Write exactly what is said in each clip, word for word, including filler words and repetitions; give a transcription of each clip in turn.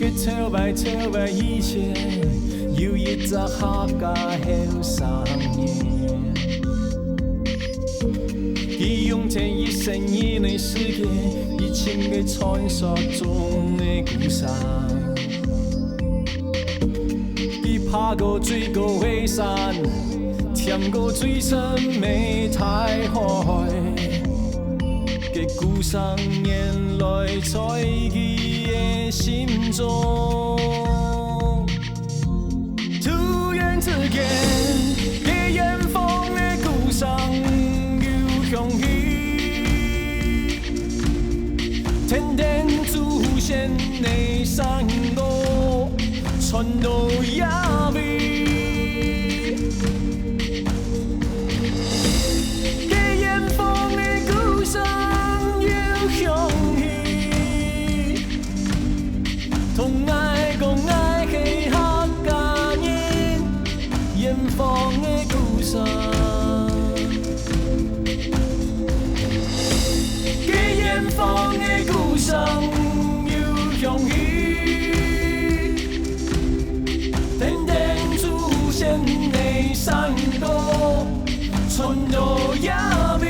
佢頭擺頭擺以前，有一隻客家後生人，佢用盡一生人个時間，去尋个傳說中个故鄉。佢爬過最高个山， 踮過最深个大海，个故鄉原來在佢个心中。突然之間，个遠方个故鄉又響起，天頂祖先个山歌傳到這位。 个遠方个故鄉又響起，同𠊎講𠊎係客家人，遠方个故鄉。个遠方个故鄉又響起， 天頂祖先个山歌傳到這位。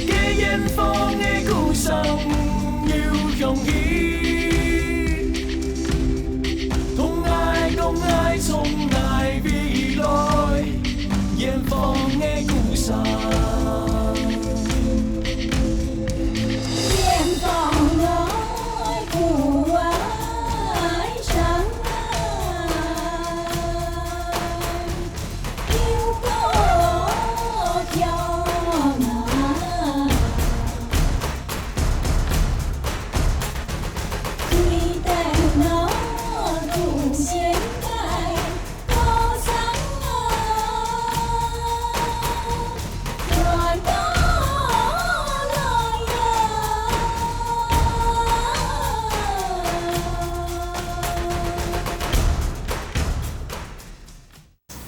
个遠方个故鄉又響起，同𠊎講𠊎從哪位來。 遠方个故鄉。遠方个故鄉啊，有故鄉啊。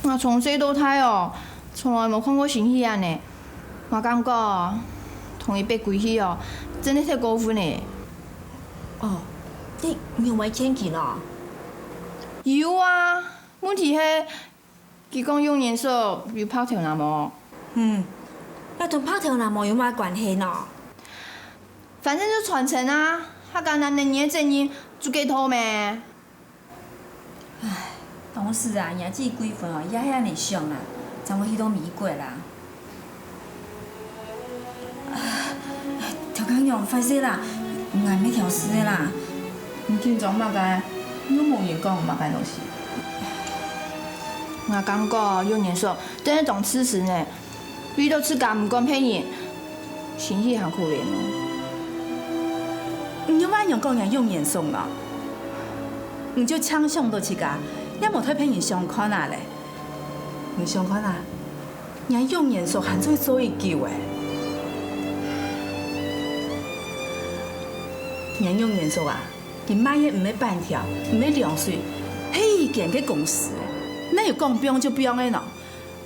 𠊎從細到大哦，從來無看過新戲恁呢。𠊎感覺同佢逼歸去哦，真个忒過分了。哦，你有無見佢呢？有啊，問題係佢講幼年所有白頭那毛。嗯，該同白頭那毛有麼關係呢？反正就傳承啊，客家男人个責任就該套咩。 唉，當時啊，若姊歸分哦，也係恁呢想啊，正會去到美國啦。啊，頭家娘，壞勢啦，𠊎乜挑事个啦。你緊張麼个？又無人講麼个東西。𠊎感覺幼年所真个當自私呢。 為著自家毋管別人，心氣還可憐哦。你仰般樣講若幼年所呢？你就淨想到自家，也無替別人想看啊咧。你想看啊，若幼年所還做做已久欸。若幼年所啊，佢賣个毋係粄條，毋係涼水，係一間个公司欸。哪有講放就放个呢？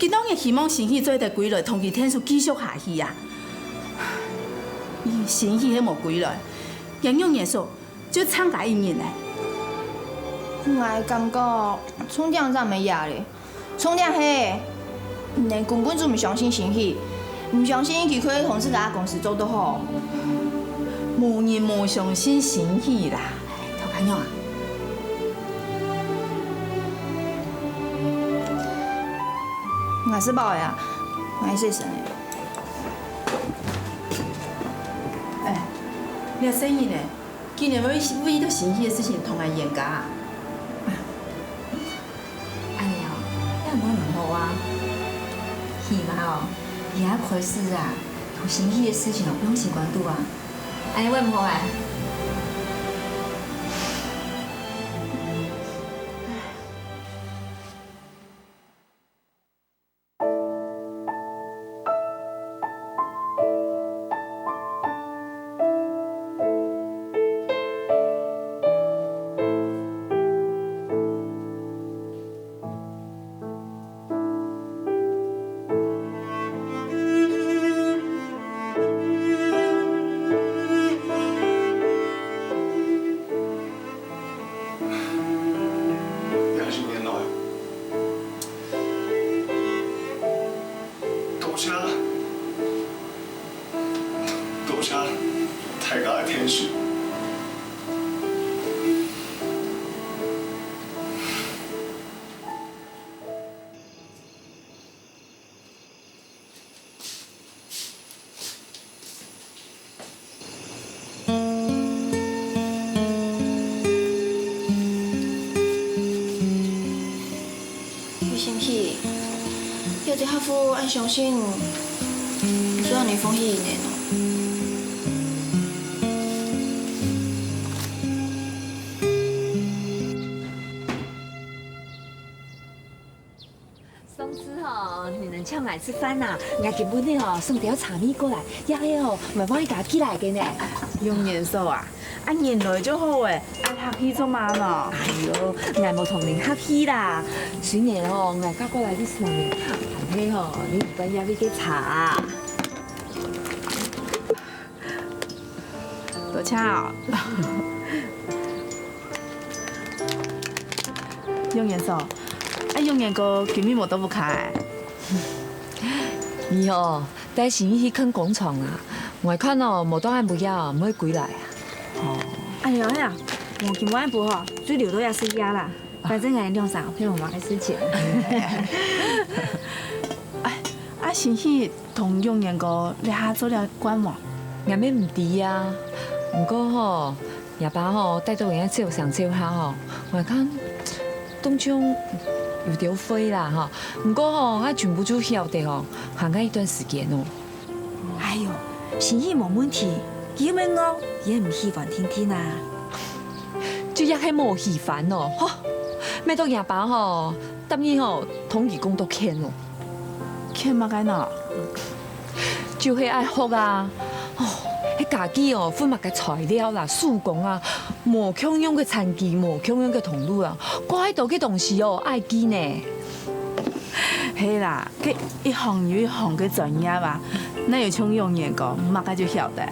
佢當然希望新戲做得歸來，同佢𢯭手繼續下去啊。新戲係無歸來，若幼年所就淨加一人呢。𠊎感覺重點毋係這咧，重點係，你等根本就毋相信新戲，毋相信佢可以同自家公司做到好。無人無相信新戲啦。頭家娘啊， 𠊎食飽了啊，𠊎去洗身了。哎，你个細人呢，竟然會為著新戲个事情同𠊎冤家啊？恁呢哦，也無毋好啊。起碼哦，佢也開始啊，心喜个事情哦，毋用時間堵啊，恁樣會毋好欸？也係原來。多謝，多謝大家个疼惜。 有心喜，有兜客戶恁傷心，你就恁樣放棄佢等哦。 上次吼，你等請𠊎食飯啊，𠊎今晡日吼送兜茶米過來，這係吼，𠊎為你家寄來个呢。楊連嫂啊，啊人來就好欸，恁客氣做麼个呢？哎喲，𠊎無同你客氣啦。雖然吼，𠊎嫁過來个時節，但係吼，你毋慣這位个茶啊。 多謝哦。楊連嫂，啊楊連哥今晡日無到屋下欸？佢哦，帶心喜去看工廠啊。𠊎看哦，無到暗晡夜毋會歸來啊。哦，哎呀哎呀，無，今晡暗晡吼，就留到這食夜啦。反正𠊎兩儕又無麼个事情。哎，啊心喜 同楊連哥這下做了慣無？𠊎乜毋知啊。毋過吼，若爸吼帶到人家照相照下吼，𠊎看當像有兜會啦吼。毋過吼，𠊎全部就曉得吼，還愛一段時間哦。哎喲，心喜無問題，佢又毋係戇，佢也毋喜歡定定啊。就也係無喜歡哦，吼！乜到若爸吼，答應吼，同佢講到譴哦。 譴麼个呢？就係愛學啊！哦，該家己哦，分麼个材料啦、手工啊，無共樣个產期、無共樣个通路啊，蓋多个東西哦，愛記呢。係啦，該一行又一行个專業啊，哪有像楊連哥，麼个就曉得。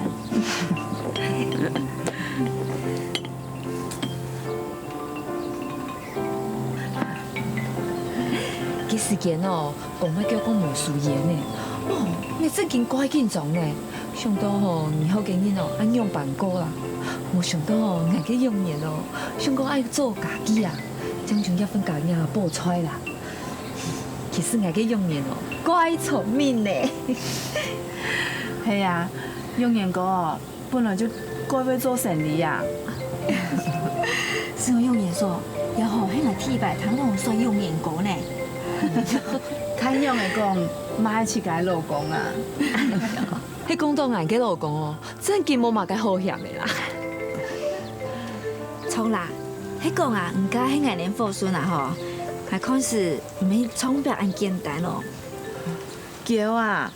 該時間哦，講乜叫講無輸煙呢。哦，𠊎正經蓋緊張呢。想到吼，你好个人哦，恁樣辦過啦。無想到吼，𠊎个楊連哦，想講愛做家己啊，正經一份家業啊，包菜啦。其實𠊎个楊連哦，蓋聰明呢。係啊，楊連哥哦， 本來就蓋會做生理啊。係哦，楊連嫂，這吼係𠊎第一擺聽人講楊連哥呢。看樣仔講，嘛係自家老公啊。係講到𠊎个老公哦，正經無麼个好嫌个啦。著啦，係講啊，毋嫁係𠊎等伙孫啊吼，𠊎看係毋係像講恁簡單哦。 嬌啊，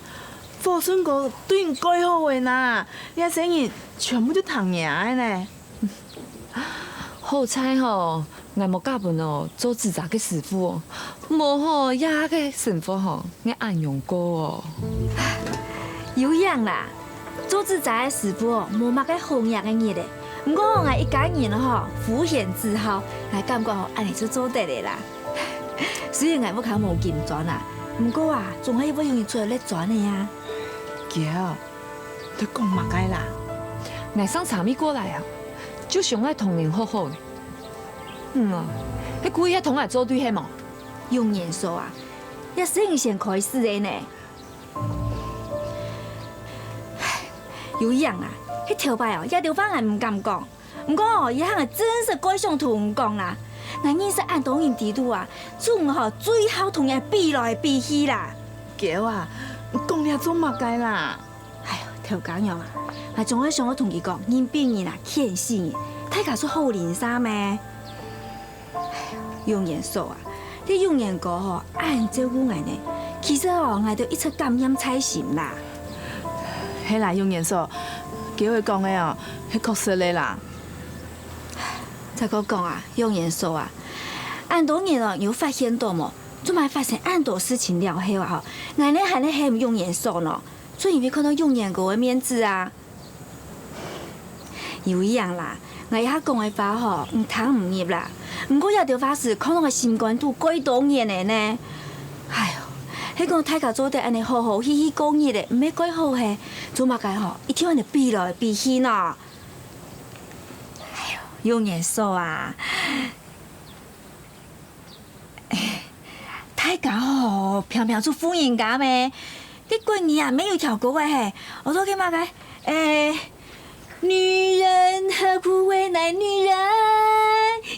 伙孫哥對你蓋好仔哪，這生意全部就聽若个呢。好彩吼，𠊎無嫁分哦做紙遮个師傅哦，無吼這下个生活吼，𠊎恁樣過哦。有影啦，做紙遮个師傅哦，無麼个好若个日仔。毋過𠊎一家人吼，夫賢子孝，𠊎感覺吼，恁樣就做得了啦。 雖然𠊎屋下無金磚啊，毋過啊，總係會有人出來摎磚个啊。嬌，你講麼个啦？𠊎送茶米過來啊，就想愛同人好好个。嗯啊，係故意愛同𠊎作對係無？楊連嫂啊，這係你先開始个呢。唉，有影啊，係頭擺哦，這兜話𠊎毋敢講。 毋過哦，這下𠊎真實蓋想同你講啦，𠊎認識恁多人裡肚啊，就你吼最好同人比來比去啦。嬌啊，你講這做麼个啦？頭家娘啊，𠊎總係想愛同佢講，人比人啊，欠死人，大家就好鄰舍咩？哎喲，永年嫂啊，你永年哥吼，恁照顧𠊎呢，其實吼，𠊎都一直感念在心啦。係啦，永年嫂，佢會講个哦，係確實个啦。再過講啊，永年嫂啊，恁多年了，你有發現到無？做麼發生恁多事情了後啊，吼，𠊎呢還係喊永年嫂呢？ 就因為看到永年哥个面子啊。有影啦，𠊎這下講个話吼，你聽毋入啦。毋過這兜話事囥到𠊎心肝肚蓋多年了呢。哎喲，係講大家做得恁呢和和氣氣過日仔，毋係蓋好係，做麼个吼，一定愛恁呢比來比去呢？哎喲，永年嫂啊！ 大家吼，平平做婦人家咩？該國語啊，乜有條歌个係，安到該麼个，欸，女人何苦為難女人，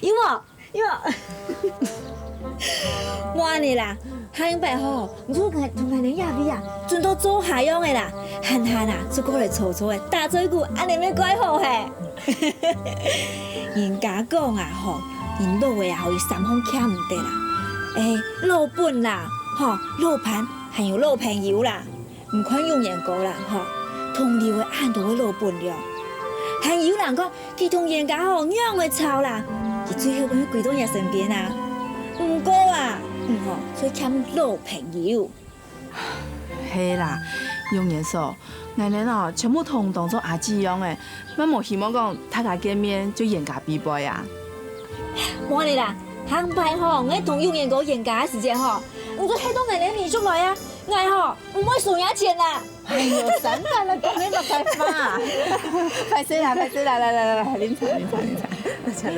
有無？有無？無恁呢啦，下擺吼，你就同𠊎等這位啊，準到做下樣个啦，閒閒啊，就過來坐坐仔，打嘴鼓，恁呢乜蓋好係。 人家講啊吼，人老个啊吼，有三項欠毋得啦。欸，老本啦，吼，老伴，還有老朋友啦。毋看永年哥啦，吼，同僚个恁多个老本了。還有人講，佢同冤家吼，仰會吵啦，佢最後會歸到若身邊啊。毋過啊，嗯吼，最欠老朋友。 係啦，永年嫂，𠊎等哦，全部同當做阿姊樣仔，乜無希望講大家見面就冤家必敗啊。無恁呢啦，下擺吼，𠊎同永年哥冤家个時節吼，你就喊到𠊎等民宿來啊，𠊎吼，毋會收若錢啦。哎喲，三番了，講个麼个話？歹勢啦，歹勢啦，來來來來，啉茶啉茶啉茶，來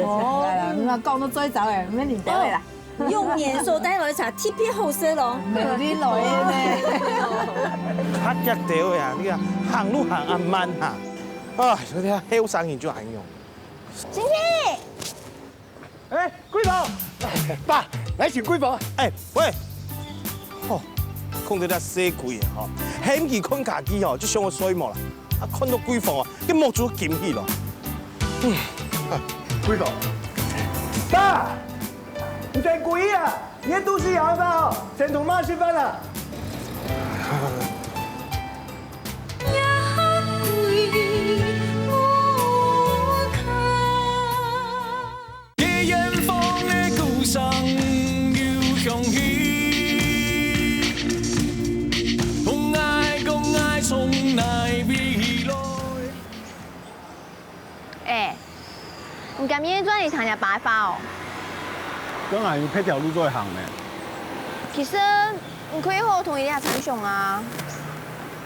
來來，你看講到最早欸，毋免啉茶了啦。 永年嫂帶來茶特別好勢囉。美麗來了呢。較遽兜仔啊，你看行路行恁慢哈。啊，有兜後生人就恁樣。金弟！欸，貴婦！爸，來尋貴婦。欸，喂！吼，看到這細鬼仔吼，喊佢看家己吼，就想愛睡目啦。啊，看到貴婦啊，佢目珠金起來。嗯，啊，貴婦。爸！ 你等鬼啊！你个肚屎枵到飽哦，先同媽食飯啦！ 欸，你敢願意轉去聽若爸个話哦？該𠊎有別條路做得行咩？其實，你可以好好同佢這下參詳啊。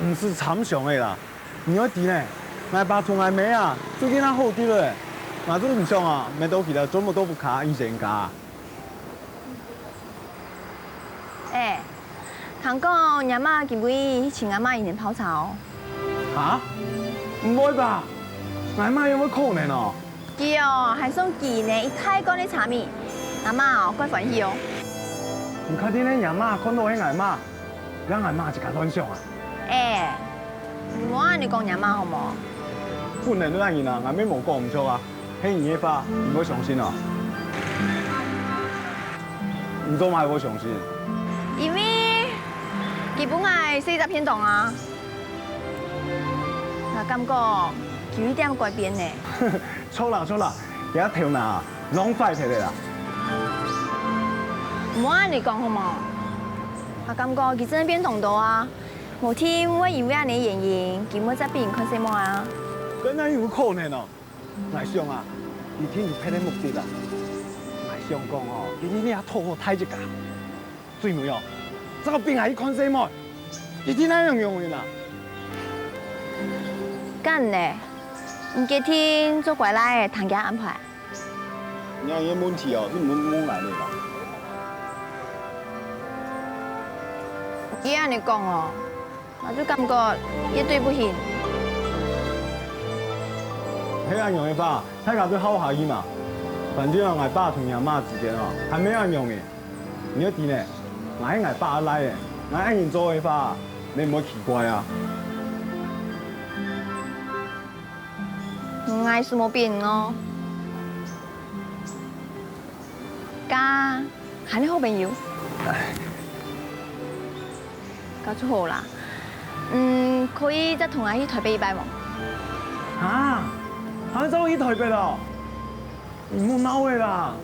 毋使參詳个啦，你愛知呢，𠊎爸同𠊎姆啊，最近較好兜了，𠊎就毋想啊，搣到佢兜做毋到屋下一人家。 欸，聽講若媽今晡日去尋𠊎媽一人泡茶哦。哈？毋會吧？𠊎媽仰會可能哦？佢哦，還送佢呢一大罐个茶米，𠊎媽哦，蓋歡喜哦。你確定係若媽看到係𠊎媽，讓𠊎媽自家亂想啊？欸， 你莫恁呢講若媽好無？本來就恁樣啊，𠊎乜無講毋著啊，係你个話，你會相信哦？你做麼个會相信？因為佢分𠊎食一隻便當啊，𠊎感覺佢有一點改變呢。著啦著啦，佢个頭腦啊，浪壞忒了啦。莫恁呢講好無？𠊎感覺佢真个變當多啊。 無定會因為恁呢原因，佢會再分人看細妹啊。該仰有可能哦？𠊎想啊，佢定有別个目的啦。𠊎想講哦，佢定也討好大自家。最尾哦，正分𠊎去看細妹，佢定仰樣个人啊？恁呢，你決定做乖倈仔，聽厥安排。 你這問題哦，就毋好問𠊎了啦。佢恁呢講哦，𠊎就感覺越對不起你。係恁樣个話，大家就好下去嘛。反正啊，𠊎爸同若媽之間哦，還無恁樣个。 你愛知呢，𠊎係𠊎爸个倈仔，𠊎恁樣做个話，你毋會奇怪啊？ ，𠊎係無變哦。該，還係好朋友。該就好啦。嗯，可以再同𠊎去台北一擺無？啊，還愛再去台北哦？你莫鬧𠊎啦！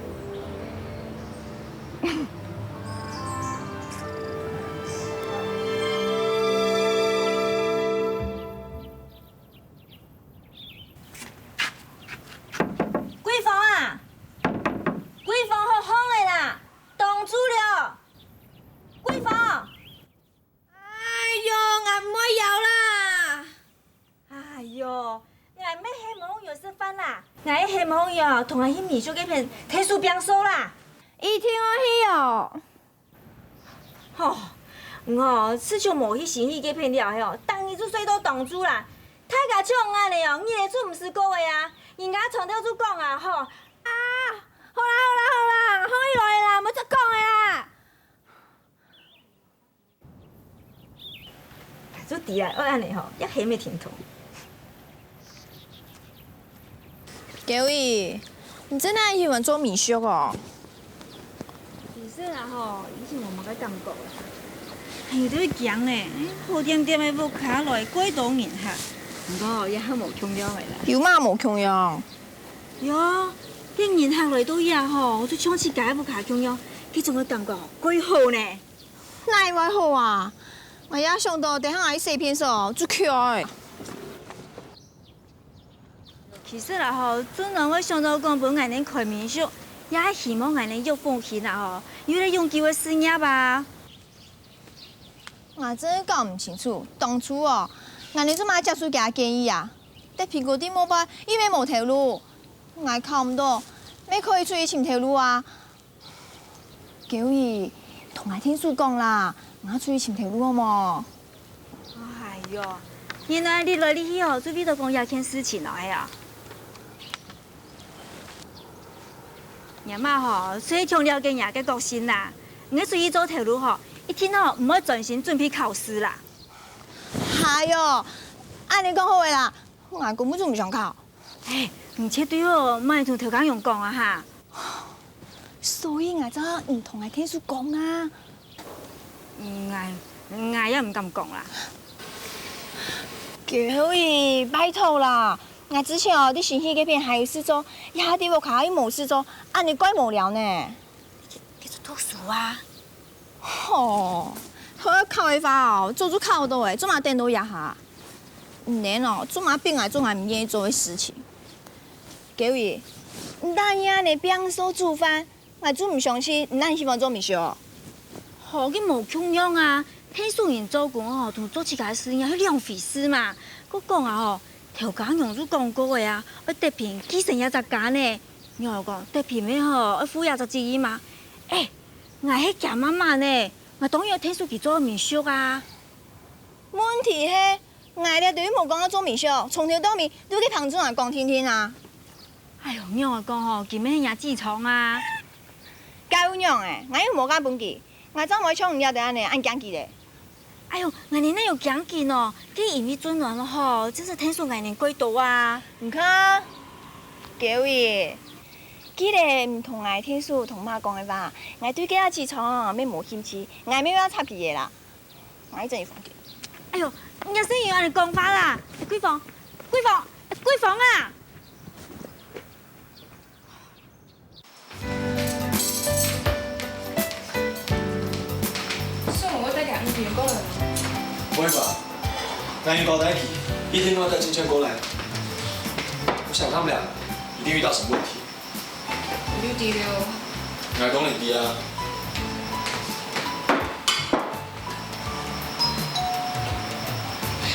桂芳啊，桂芳，好䟘了啦，擋住了！桂芳！哎喲，𠊎毋會枵啦！哎喲，𠊎乜係無有食飯啦，𠊎係無有同𠊎去民宿該片𢯭手拚掃啦。一定愛去哦！ 吼，𠊎自從無去新戲該片了後，逐日就睡到當晝啦。大家像𠊎恁樣哦，日仔就毋使過个啊。人家長透就講啊，吼，啊，好啦好啦好啦，好起來啦，莫再講了啦。 就知啊，愛恁樣吼，也係無停動。Gary，你真个喜歡做民宿哦？其實啊吼，以前無麼个感覺啦，還有兜驚呢，好恬恬个屋下來蓋多人客。毋過也係無共樣个啦。有麼無共樣？有，該人客來到這吼，就像自家个屋下共樣，該種个感覺蓋好呢。 哪會好啊？𠊎也想到等下𠊎去洗便所，就去啊！其實啦吼，正經會想到講分𠊎等開民宿，也係希望𠊎等有風氣啦吼，有得永久个事業啊。𠊎真个搞毋清楚，當初哦，𠊎等做麼个接受佢个建議啊？得蘋果地無拜，因為無頭路，𠊎考毋到，乜可以出去尋頭路啊！ Gary，同𠊎𢯭手講啦，𠊎出去尋頭路好無？哎喲，原來你來你去吼，就為著講這件事情哦，係啊？若姆吼，就係想了解若个個性啦。你出去做頭路吼，一定吼毋會專心準備考試啦。哎喲，恁樣講好个啦，𠊎根本就毋想考。 哎，你絕對哦，莫同頭家娘講啊哈。所以𠊎正毋同𠊎𢯭手講啊。𠊎，𠊎也毋敢講啦。Gary，拜託啦，𠊎之前哦，在新戲該片還有事做，這下在屋下又無事做，恁樣蓋無聊呢。繼續讀書啊。 吼，好好考个話哦，早就考到了，做麼等到這下？你等哦，做麼逼𠊎做𠊎毋願意做个事情？Gary，你逐日恁樣拚掃煮飯，𠊎就毋相信你恁喜歡做秘書哦。吼，該無共樣啊！𢯭手人做工哦，同做自家个事業係兩回事嘛。過講啊吼，頭家娘就講過个啊，愛得平繼承這隻家呢。 仰仔講，得平乜吼，愛負這隻責任嘛？哎，𠊎係厥媽媽呢，𠊎當然愛𢯭手佢做民宿啊。問題係，𠊎這兜又無講愛做民宿，從頭到尾，就係佢同𠊎講定定啊。哎喲，仰仔講吼，佢乜係若主張啊。該又仰仔，𠊎又無嫁分佢，𠊎正毋會像你這兜恁樣恁驚佢咧。 哎喲，𠊎等哪有驚佢哦，佢因為俊男吼，真係𢯭手𠊎等蓋多啊。你看，Gary，既然你同𠊎𢯭手同媽講个話，𠊎對該隻主張乜無興趣，𠊎乜愛插佢个啦。𠊎轉去房間。哎喲，你也係有恁樣講法啦，桂芳，桂芳，桂芳啊！ 算了，我帶佢一起過來吧。不會吧？那你交代佢，一定要帶靜倩過來。我想他們倆一定遇到什麼問題。你就知了。𠊎當然知啊。哎，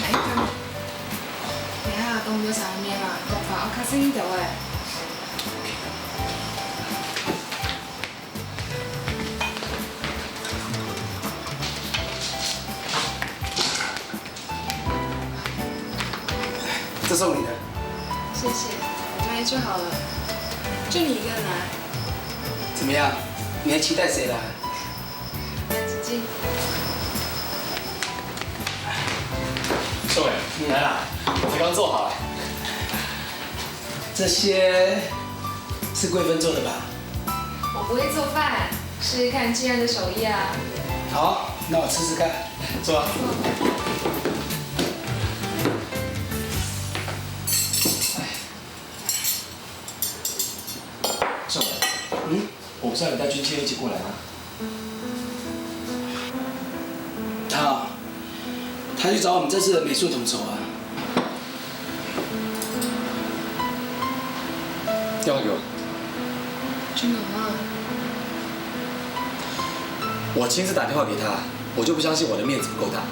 等下當多儕个面嘛，講話愛較細聲點仔。 這送你的。謝謝，我滿意就好了。就你一個人來？怎麼樣？你還期待誰來？滿子敬。送你，來啦，我才剛做好。这些是桂芬做的吧？我不会做饭，试试看俊安的手艺啊。好，那我吃吃看。坐啊。哎，少文，嗯，我不是要你带君倩一起过来吗？他，他去找我们这次的美术统筹啊。电话给我。君安啊。我亲自打电话给他，我就不相信我的面子不够大。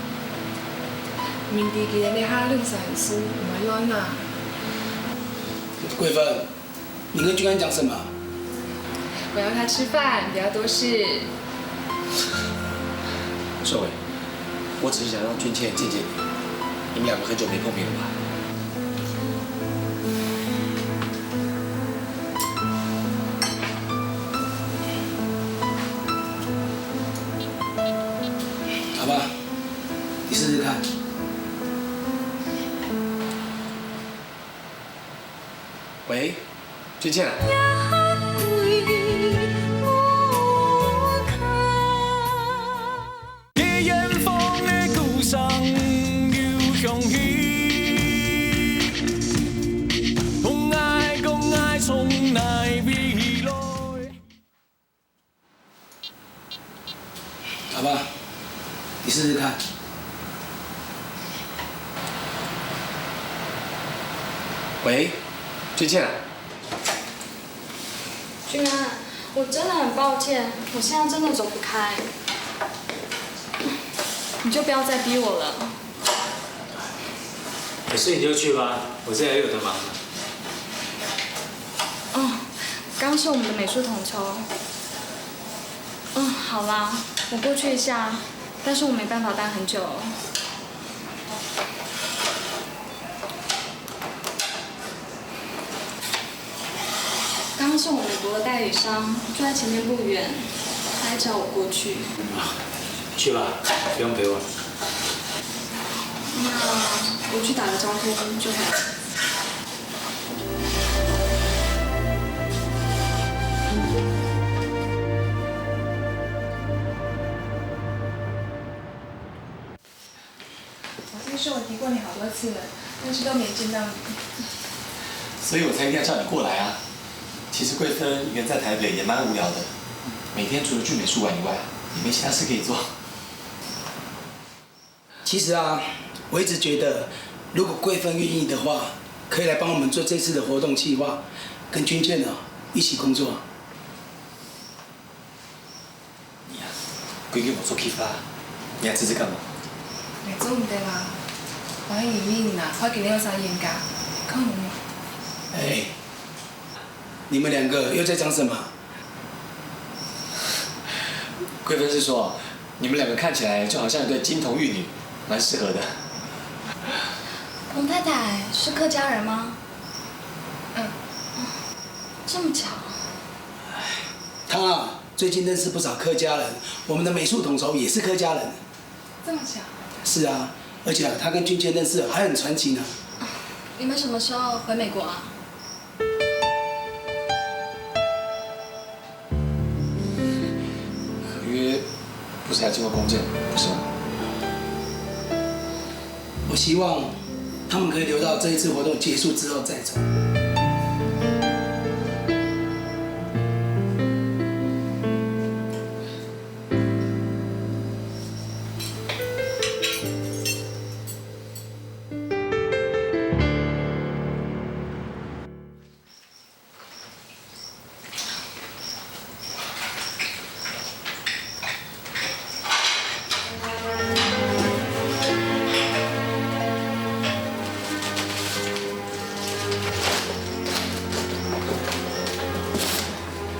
明知佢等這下亂三思，毋係要安哪？桂芬，你跟君安讲什么？我要他吃饭，不要多事。少文，我只是想让君倩见见你，你们两个很久没碰面了吧？好吧，你试试看。喂，君倩。好吧，你试试看。喂，君倩。君安，我真的很抱歉，我现在真的走不开，你就不要再逼我了。有事你就去吧，我这里还有的忙。哦，刚是我们的美术统筹。嗯，好啦，我过去一下，但是我没办法待很久哦。刚刚是我们美国的代理商，就在前面不远，他还叫我过去。去吧，不用陪我。那我去打个招呼就好。我听说我提过你好多次了，但是都没见到你。所以我才一定要叫你过来啊。其实桂芬一个人在台北也蛮无聊的，每天除了去美术馆以外，也没其他事可以做。其实啊，我一直觉得，如果桂芬愿意的话，可以来帮我们做这次的活动计划，跟君健啊一起工作。 你啊，规矩无做计划，你还迟迟干嘛？哎，做毋得啦，我还有命呢，快给你二三冤家，看你。哎，你们两个又在讲什么？桂芬是说，你们两个看起来就好像一对金童玉女，蛮适合的。彭太太是客家人吗？嗯。这么巧。他啊，最近认识不少客家人，我们的美术统筹也是客家人。这么巧？是啊，而且啊，他跟君健认识还很传奇呢。你们什么时候回美国啊？合约不是要经过公证，不是吗？我希望他们可以留到这一次活动结束之后再走。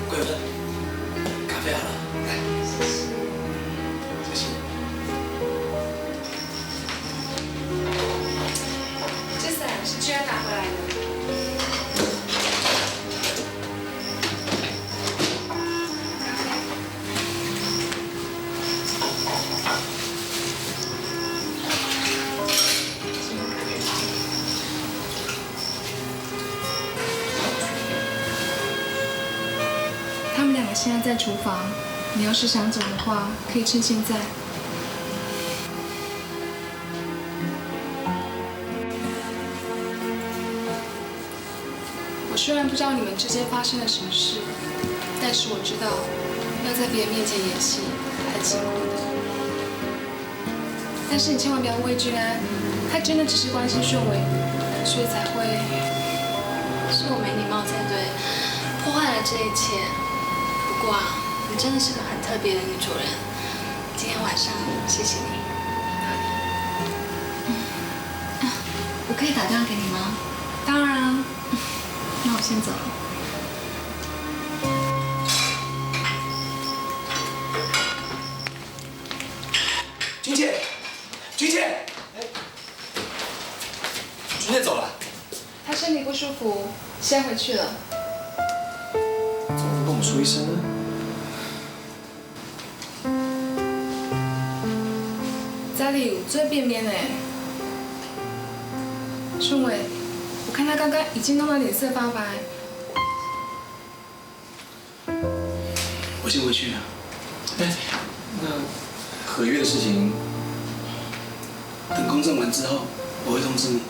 桂芬，咖啡好了，来，谢谢。这伞是志安拿回来的。现在在厨房，你要是想走的话，可以趁现在。我虽然不知道你们之间发生了什么事，但是我知道，要在别人面前演戏，很辛苦的。 但是你千万不要畏惧啊，他真的只是关心顺伟，所以才会……是我没礼貌才对，破坏了这一切。不过啊，你真的是个很特别的女主人。今天晚上谢谢你。嗯，啊，我可以打电话给你吗？当然啊。那我先走了。 君姐，君姐，哎，君姐走了？他身体不舒服，先回去了。怎么不跟我说一声呢？家里有在变面呢。顺伟，我看他刚刚已经弄到脸色发白。 我先回去了。哎，那合约的事情，等公证完之后，我会通知你的。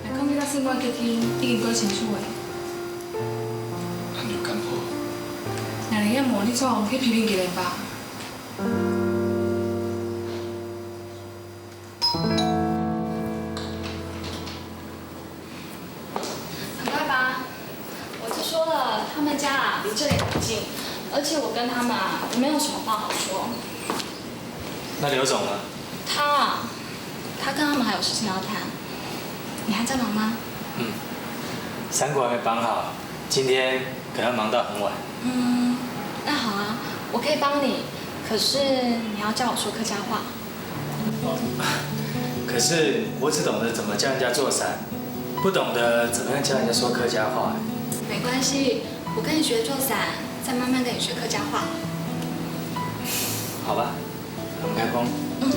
来，看你个生活决定已经够清楚了。還有幹貨。那你也無立場去批評別人吧。 很快吧？我就说了，他们家啊，离这里很近，而且我跟他们啊，我没有什么话好说。那刘总呢？他啊，他跟他们还有事情要谈。你还在忙吗？嗯，三国还没绑好，今天可能要忙到很晚。嗯，那好啊，我可以帮你，可是你要教我说客家话。 可是我只懂得怎么教人家做伞，不懂得怎么样教人家说客家话。没关系，我跟你学做伞，再慢慢跟你学客家话。好吧，我们开工。嗯。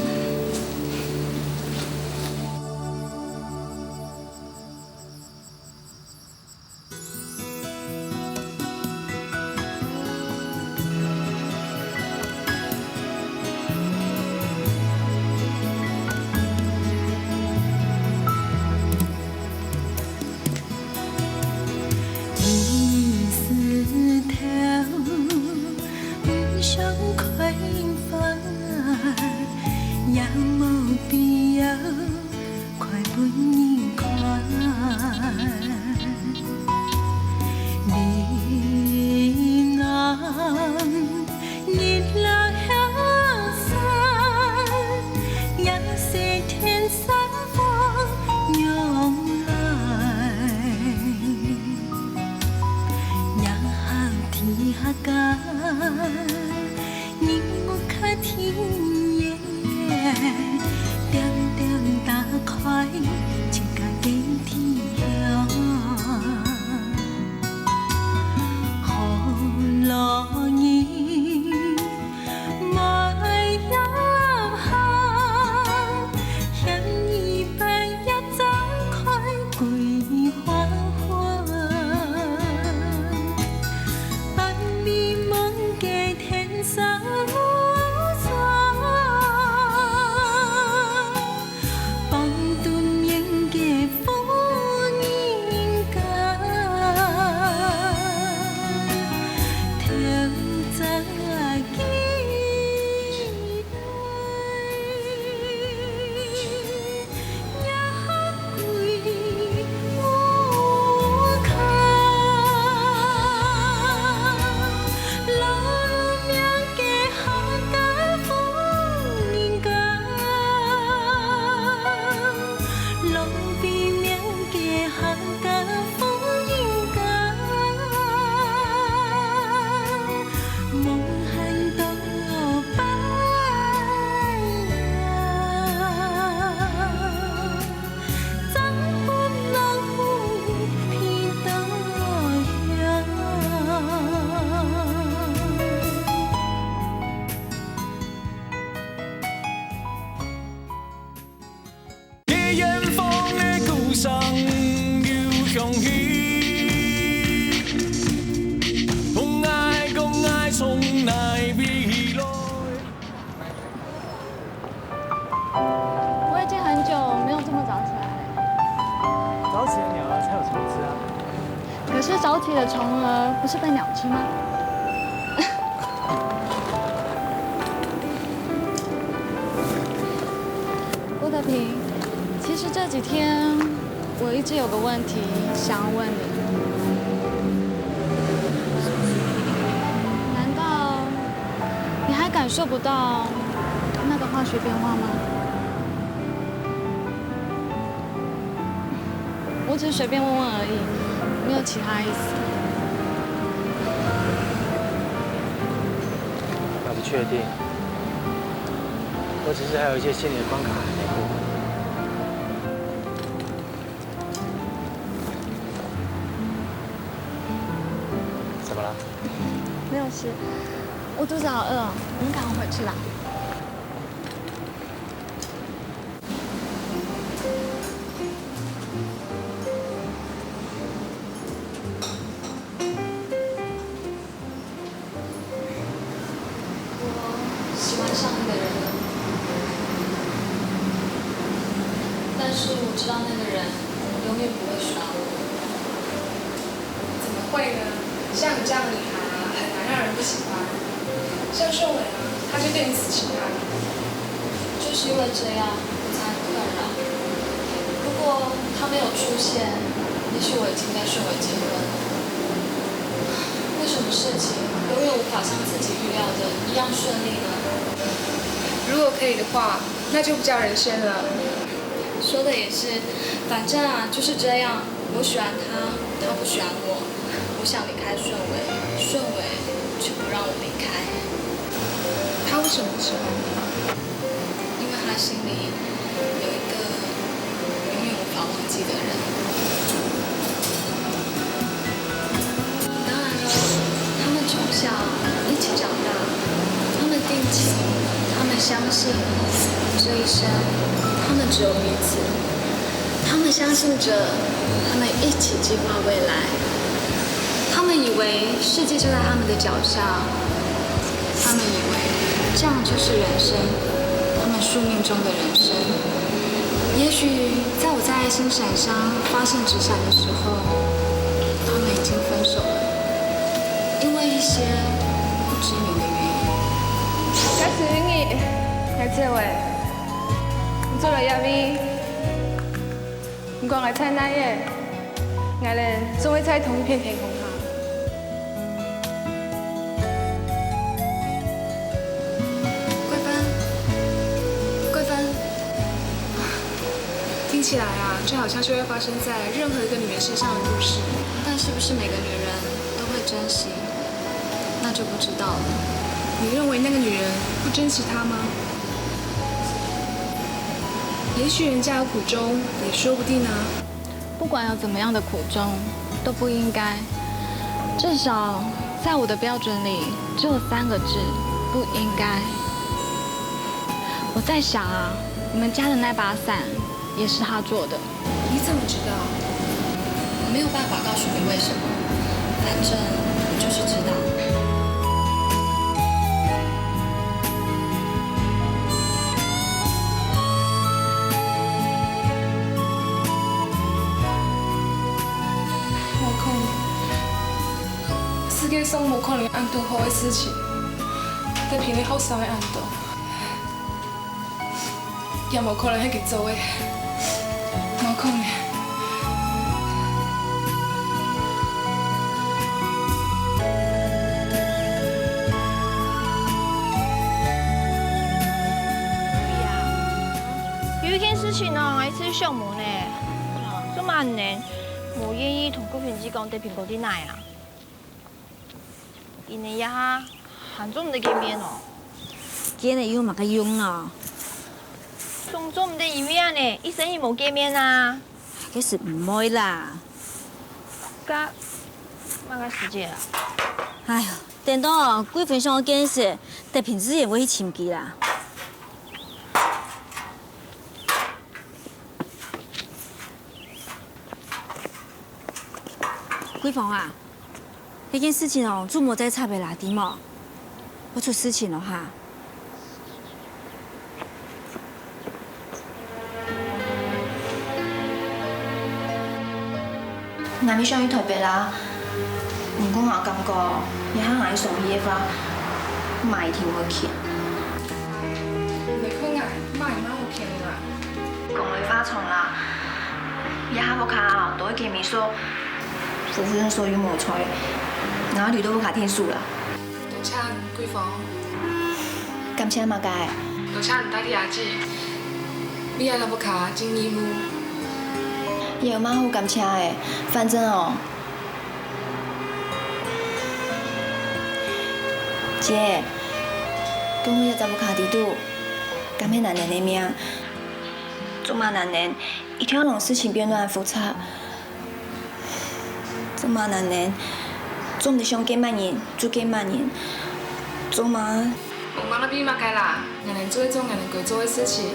好奇的虫儿不是被鸟吃吗？郭德平，其实这几天我一直有个问题想要问你，难道你还感受不到那个化学变化吗？我只是随便问问而已，没有其他意思。那不确定，我只是还有一些心理的关卡还没过。怎么了？没有事，我肚子好饿哦，我们赶快回去啦。我喜欢上一个人了，但是我知道那个人永远不会喜欢我。怎么会呢？像你这样的女孩啊，很难让人不喜欢。像盛伟啊，他就对你死心塌地。就是因为这样，我才很困扰。如果他没有出现，也许我已经跟盛伟结婚了。为什么事情永远无法像自己预料的一样顺利呢？如果可以的话，那就不叫人生了。说的也是，反正啊就是这样，我喜欢他，他不喜欢我。我想离开盛伟，盛伟却不让我离开。他为什么不喜欢你？因为他心里有一个永远无法忘记的人。当然了，他们从小一起长大，他们定情，他们相信，这一生他们只有彼此。他们相信着，他们一起计划未来。他们以为世界就在他们的脚下，他们以为这样就是人生，他们宿命中的人生。也许在我在爱心闪箱发现纸伞的时候，他们已经分手了，因为一些不知名的原因。假使有一日，𠊎走了，你坐在這位，你講𠊎在哪位，𠊎兜總會再同一片天空下。 桂芬，桂芬，聽起來啊，就好像是會發生在任何一個女人身上的故事。但是不是每個女人都會珍惜，那就不知道了。你認為那個女人不珍惜她嗎？也許人家有苦衷，也說不定啊。 不管有怎麼樣的苦衷，都不應該。至少在我的標準裡，只有三個字：不應該。我在想啊，你們家的那把傘也是他做的。你怎麼知道？我沒有辦法告訴你為什麼，反正我就是知道。 無可能，世界上無可能恁多好个事情，得比你好笑个恁多，也無可能係佢做个，無可能。 有一件事情哦，𠊎一直想問呢，做麼个你無願意同桂芬姊講得平哥在哪啊？一年以下還做毋得見面哦。見了有麼个用啊？總做毋得因為恁呢，一生人無見面啊。該係毋會啦。該麼个時節啊？哎喲，等到哦，桂芬想到該時，得平自然會去尋佢啦。 桂芳啊，這件事情哦，做毋好再插了啦，知無？愛出事情了哈。𠊎也想去臺北啦，毋過𠊎感覺，這下𠊎送去个話，媽一定會譴。你看𠊎，媽有麼好譴个啦？講个話重啦，這下屋下都係佢兜所，夫婦所有無錯，𠊎留到屋下定數啦。多謝，桂芳。感謝麼个？多謝你帶你阿姊，為𠊎來屋下盡義務。有麼好感謝个？反正哦， 姐，講到這隻屋下底肚，敢係男人个命？做麼个男人一定愛摎事情變到恁複雜？做麼个男人做毋得想見麼人就見麼人？做麼个？無麼个比麼个啦，𠊎等做一做𠊎等該做个事情。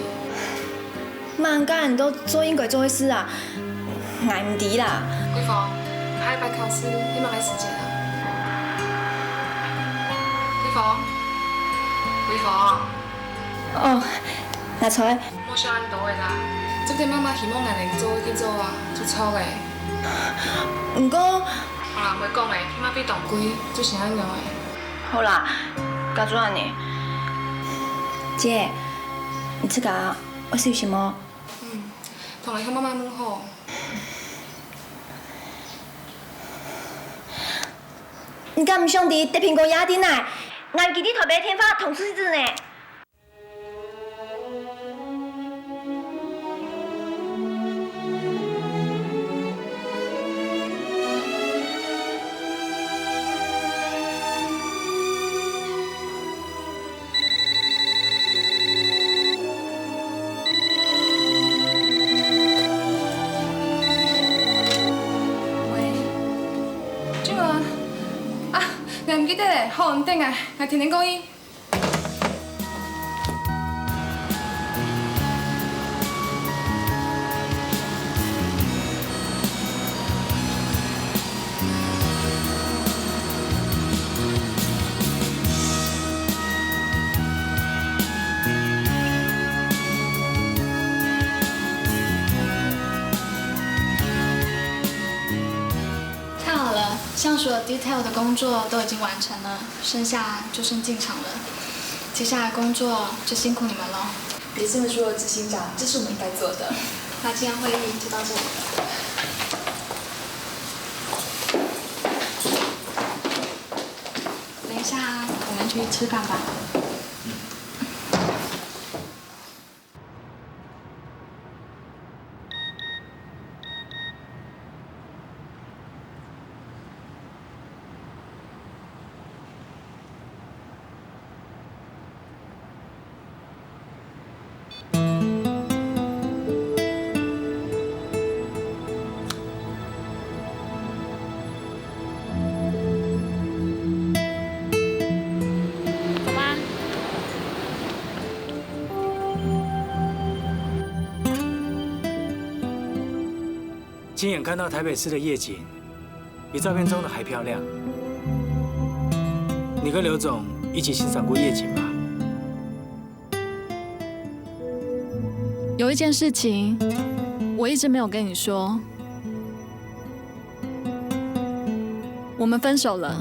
麼人教你兜做應該做个事啊？𠊎毋知啦。桂芳，下禮拜考試係麼个時節啊？桂芳，桂芳。哦，阿財。莫想恁多个啦，做得媽媽希望𠊎等做个去做啊，就著个。毋過，好啦，毋會講个，起碼比當歸就先恁樣个。好啦，該就恁呢。姐，你自家 愛小心哦。嗯，同𠊎向媽媽問好。你敢毋想知，德平哥也在哪？𠊎寄台北个電話通知佢呢。 喂，俊文啊，啊，𠊎毋記得了，好，你等𠊎，𠊎天天過去。 太好了，上述的 detail 的工作都已经完成了，剩下就剩进场了。接下来工作就辛苦你们喽。别这么说，执行长，这是我们应该做的。那今天会议就到这里了。等一下，我们去吃饭吧。 亲眼看到台北市的夜景，比照片中的还漂亮。你跟刘总一起欣赏过夜景吗？有一件事情，我一直没有跟你说。我们分手了。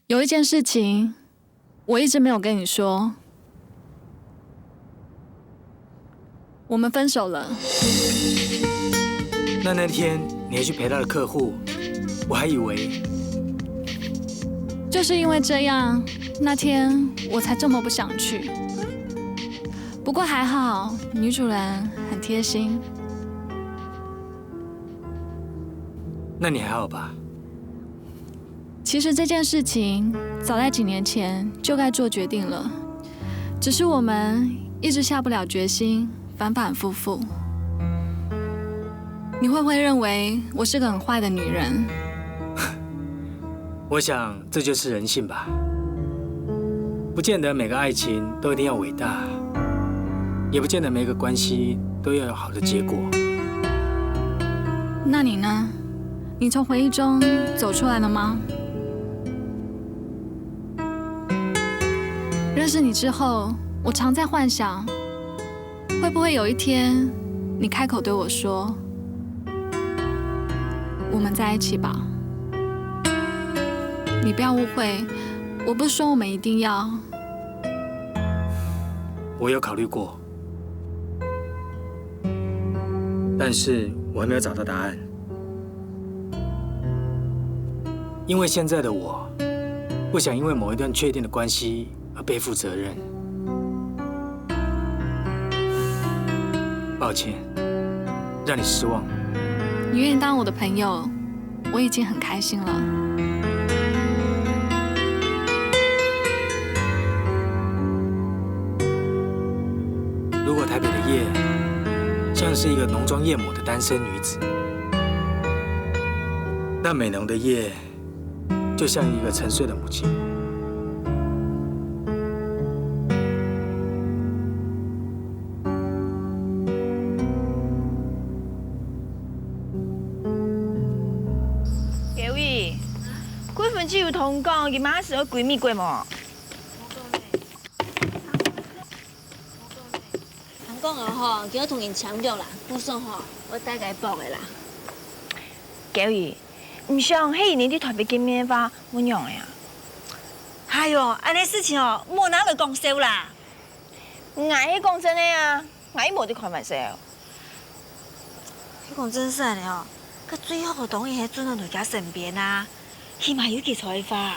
有一件事情，我一直没有跟你说。我们分手了。那那天你还去陪他的客户，我还以为……就是因为这样，那天我才这么不想去。不过还好，女主人很贴心。那你还好吧？ 其实这件事情早在几年前就该做决定了，只是我们一直下不了决心，反反复复。你会不会认为我是个很坏的女人？我想这就是人性吧。不见得每个爱情都一定要伟大，也不见得每个关系都要有好的结果。那你呢？你从回忆中走出来了吗？认识你之后，我常在幻想，会不会有一天，你开口对我说：“我们在一起吧。”你不要误会，我不是说我们一定要。我有考虑过，但是我还没有找到答案。因为现在的我，不想因为某一段确定的关系而背负责任。抱歉，让你失望。你愿意当我的朋友，我已经很开心了。如果台北的夜像是一个浓妆艳抹的单身女子，那美浓的夜就像一个沉睡的母亲。 各位，桂芬姊有同你講，佢媽係愛歸美國無？聽講啊吼，佢愛同人簽約啦，故所吼，我帶佢去報个啦。各位，毋想係你在台北見面个話，會仰仔啊？哎喲，恁呢事情哦，莫拿來講笑啦。𠊎係講真个啊，𠊎又無在開玩笑。 你講真實个哦，該最好當然係轉到佢身邊啊，起碼有佢在个話，啊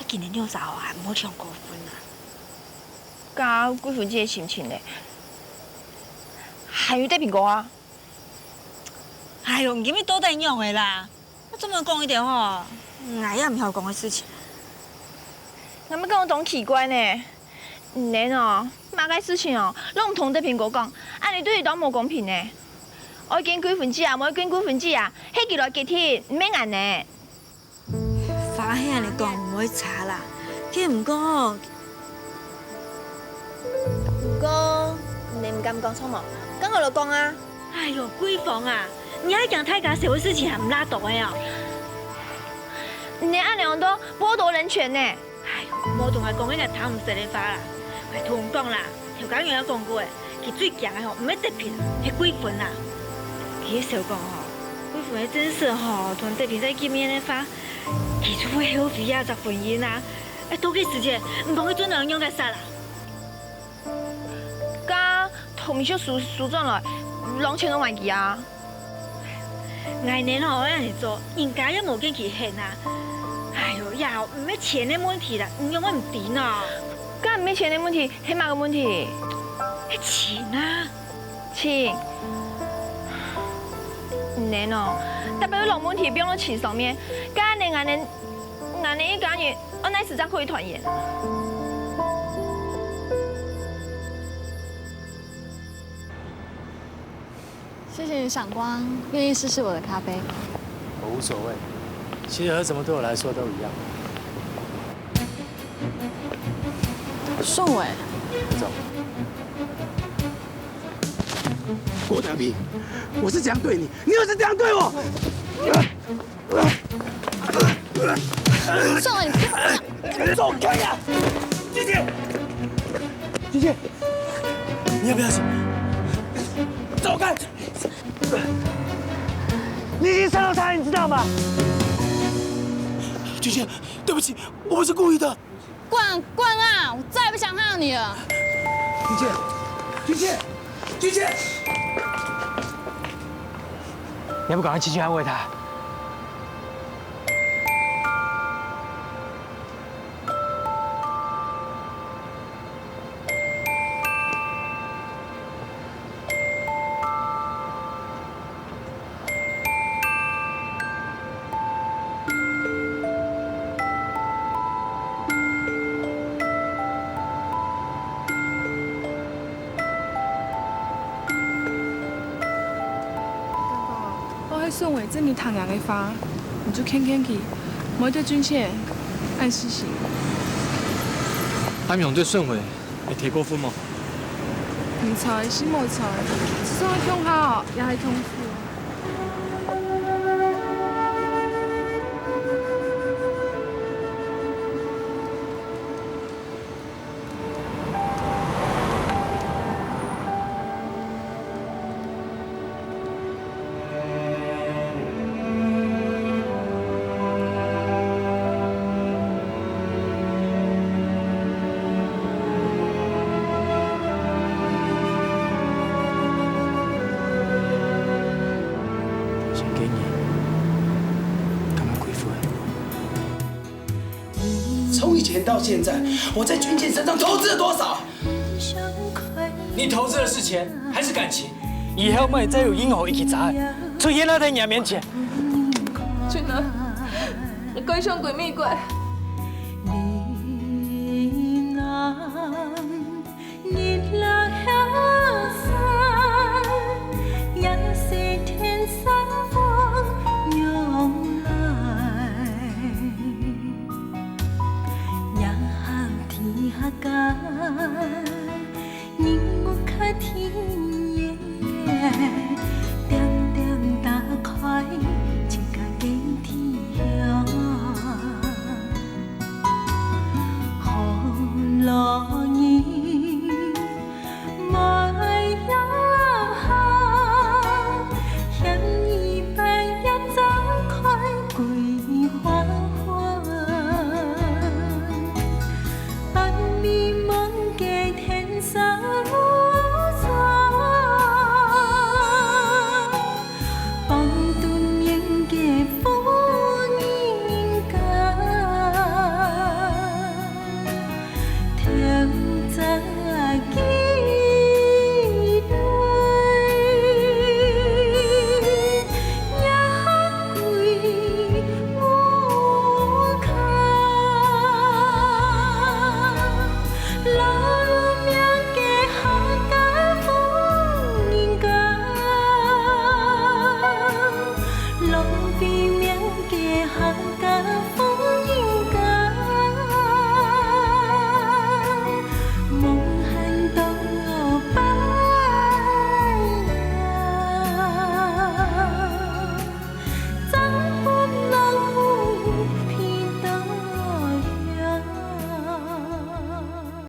今年兩儕哦還毋好傷過分啊。該桂芬姊个心情呢？還有得蘋果啊？哎喲，你今日到底仰仔啦？ 做麼講一條吼，𠊎也毋曉講个事情。𠊎乜感覺當奇怪呢。你呢哦，麼个事情哦，攏毋同得蘋果講，恁呢對佢當無公平呢。愛見桂芬姊啊，無愛見桂芬姊啊，係佢來決定，毋係𠊎呢。法蘭係恁呢講毋會差啦，該毋過，毋過，你毋敢講錯無？敢愛來講啊？ 哎喲，桂芳啊，你還驚大家笑个事情還毋罅多个哦？你恁樣都剝奪人權呢！哎喲，莫同𠊎講該聽毋識个話啦！𠊎同你講啦，頭家娘也講過个，佢最驚个吼，毋係德平，係桂芬啊。佢个笑講吼，桂芬个正式吼，同德平再見面个話，佢就會後悔這隻婚姻啊！哎，到該時節，毋幫佢轉兩樣个煞啦！ 該同你就輸輸轉來，攏錢都還佢啊！ 𠊎呢吼愛恁呢做，人家也無見佢恨啊！哎喲，也毋係錢个問題啦，你仰會毋知呢？該毋係錢个問題，係麼个問題？係情啊！情？你呢哦，逐擺愛摎問題放到情上面，該恁呢𠊎呢，𠊎呢一家人愛哪時正可以團圓？ 谢谢你赏光，愿意试试我的咖啡？我无所谓，其实喝什么对我来说都一样。宋伟，走。郭德平，我是这样对你，你又是这样对我。宋伟，你走开呀！姐姐，姐姐，你要不要走？走开！你已经伤到他，你知道吗？姐姐，对不起，我不是故意的。滚滚啊！我再也不想看到你了。姐姐，姐姐，姐姐，你还不赶快进去安慰他？ 刚刚，我係順偉真个聽人个話，你就勸勸佢，莫得進前，愛死心。阿明對順偉 會忒過分無？毋才，係無才，就算係共下哦，也係同事。从以前到现在，我在君健身上投资了多少？你投资的是钱还是感情？以后莫再有任何一个渣男出现在你面前。君啊，你该想鬼没鬼？ 日落下山，也是天山风湧來。也行天下間，